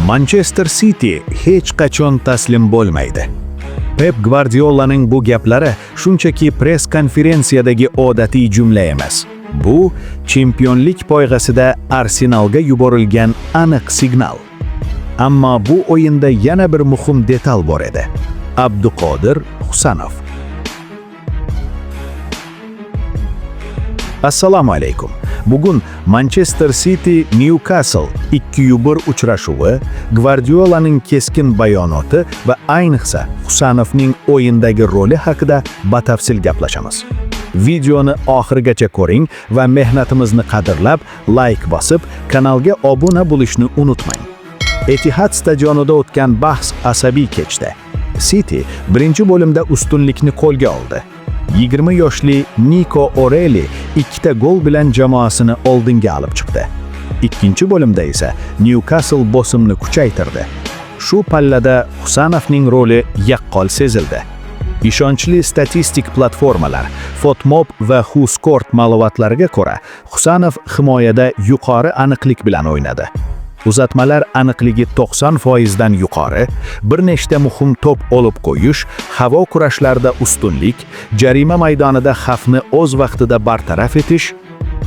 Manchester City hech qachon taslim bo'lmaydi. Pep Gvardiolaning bu gaplari shunchaki press konferensiyadagi odatiy jumla emas. Bu chempionlik poygasida Arsenalga yuborilgan aniq signal. Ammo bu o'yinda yana bir muhim detal bor edi. Abduqodir Husanov. Assalomu alaykum. Bugun Manchester City Newcastle 2-1 uchrashuvi, Gvardiolaning keskin bayonoti va ayniqsa Husanovning o'yindagi roli haqida batafsil gaplashamiz. Videoni oxirigacha ko'ring va mehnatimizni qadrlab, like bosib, kanalga obuna bo'lishni unutmang. Etihad stadionida o'tgan bahs asabiy kechdi. City birinchi bo'limda ustunlikni qo'lga oldi. 20 yoshli Niko O'Reilly ikkita gol bilan jamoasini oldinga olib chiqdi. Ikkinchi bo'limda esa Newcastle bosimni kuchaytirdi. Shu pallada Husanovning roli yaqqol sezildi. Ishonchli statistik platformalar FotMob va WhoScored ma'lumotlariga ko'ra, Husanov himoyada yuqori aniqlik bilan o'ynadi. Uzatmalar aniqligi 90% dan yuqori, bir nechta muhim to'p olib qo'yish, havo kurashlarida ustunlik, jarima maydonida xavfni o'z vaqtida bartaraf etish.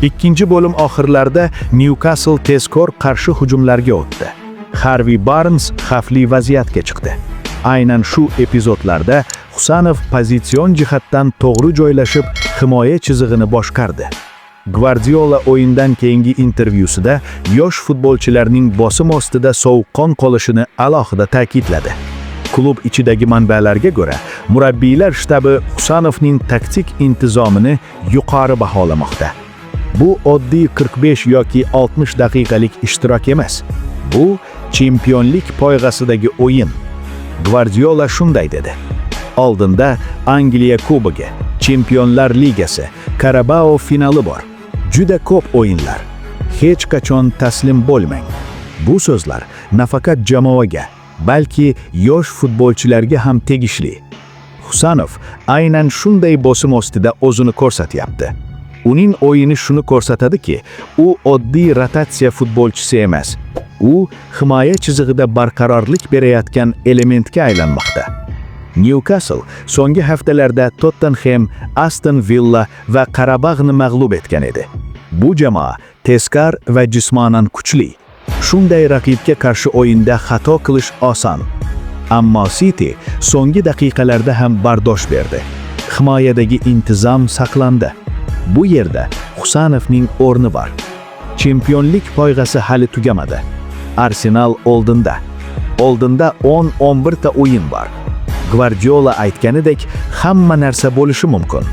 Ikkinchi bo'lim oxirlarida Newcastle tezkor qarshi hujumlarga o'tdi. Harvey Barnes xavfli vaziyatga chiqdi. Aynan shu epizodlarda Husanov pozitsion jihatdan to'g'ri joylashib, himoya chizig'ini boshqardi. Gvardiola o'yindan keyingi intervyusida yosh futbolchilarning bosim ostida sovuqqon qolishini alohida ta'kidladi. Klub ichidagi manbalarga ko'ra, murabbiylar shtabi Husanovning taktik intizomini yuqori baholamoqda. Bu oddiy 45 yoki 60 daqiqalik ishtirok emas. Bu chempionlik poygasidagi o'yin. Gvardiola shunday dedi: "Oldinda Angliya Kubogi, Chempionlar Ligasi, Carabao finali bor. Juda ko'p o'yinlar. Hech qachon taslim bo'lmang." Bu so'zlar nafaqat jamoaga, balki yosh futbolchilarga ham tegishli. Husanov aynan shunday bosim ostida o'zini ko'rsatyapti. Uning o'yini shuni ko'rsatadiki, u oddiy rotatsiya futbolchisi emas. U himoya chizig'ida barqarorlik berayotgan elementga aylanmoqda. Newcastle so'nggi haftalarda Tottenham, Aston Villa va Qarabag'ni mag'lub etgan edi. Bu jamoa tezkor va jismonan kuchli. Shunday raqibga qarshi o'yinda xato qilish oson. Ammo City so'nggi daqiqalarda ham bardosh berdi. Himoyadagi intizom saqlandi. Bu yerda Husanovning o'rni bor. Chempionlik poygasi hali tugamadi. Arsenal oldinda. Oldinda 10-11 ta o'yin bor. Gvardiola aytganidek, hamma narsa bo'lishi mumkin.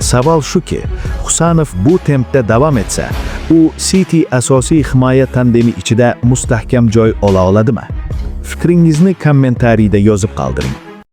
Savol shuki, Husanov bu tempda davom etsa, u City asosiy himoya tandemi ichida mustahkam joy ola oladimi? Fikringizni kommentariyda yozib qoldiring.